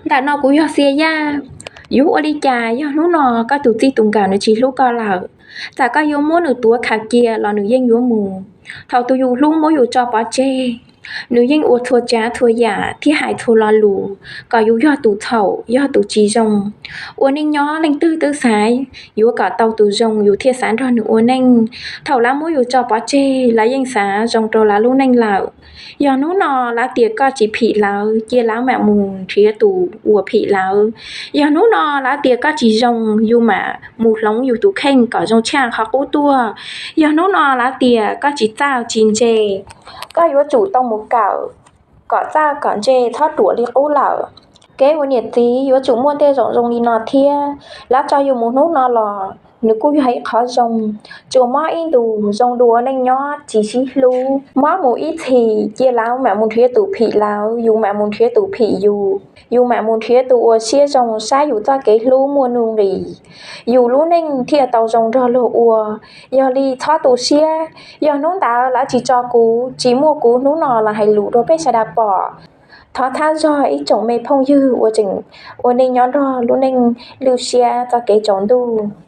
Ntawm no kuv yog Xia Yaj, yuav ua li cas yog hnub no koj tus txij tus nkawm nws tsis hlub koj lawm? Txawm koj yuav muab nws tuav khaws cia los nws yeej yuav mus. Thaum tus yus hlub muab yus tso pov tseg, nws yeej ua txhua tsav txhua yam thiab hais txhua lo lus kom yus yog tus txhaum, yog tus tsis zoo. Ua neej nyob leej twg twb xav yuav kom tau tus zoo yus thiaj xav nrog nws ua neej. Thaum lawv muab yus tso pov tseg, lawv yeej xav zoo rau lawv lub neej lawm. Yog hnub no lawv tias koj tsis phim lawv, cia lawv mam mus nrhiav tus uas phim lawv. Yog hnub no lawv tias koj tsis zoo, yus mam mus hloov yus tus kheej kom zoo tshaj qhov qub tuaj. Yog hnub no lawv tias koj tsis txawj tsis ntse, koj yuav tsum tau mus kawm kom txawj kom ntse, txhob ruam li qub lawm. Kev ua niam txiv yuav tsum muaj tej zaum zoo li no thiab. Lawv tso yus mus hnub no los nws kuj yog ib qhov zoo. Tsuas mob ib ntus, zoo dua neej nyob tsis sib hlub. Mob mus ib txhis, cia lawv mam mus nrhiav tus phim lawv, yus mam mus nrhiav tus phim yus. Yus mam mus nrhiav tus uas siab zoo saib yus txoj kev hlub muaj nuj nqis, yus lub neej thiaj tau zoo nrog luag ua. Yog li txhob tu siab. Yog hnub ntawd lawv tsis tso kuv, tsis muaj kuv hnub no los hais lus rau peb sawv daws pom. Thov thab zog ib tsoom me phooj ywg uas tseem ua neej nyob nrog lub neej lwj siab txoj kev tsaus ntuj.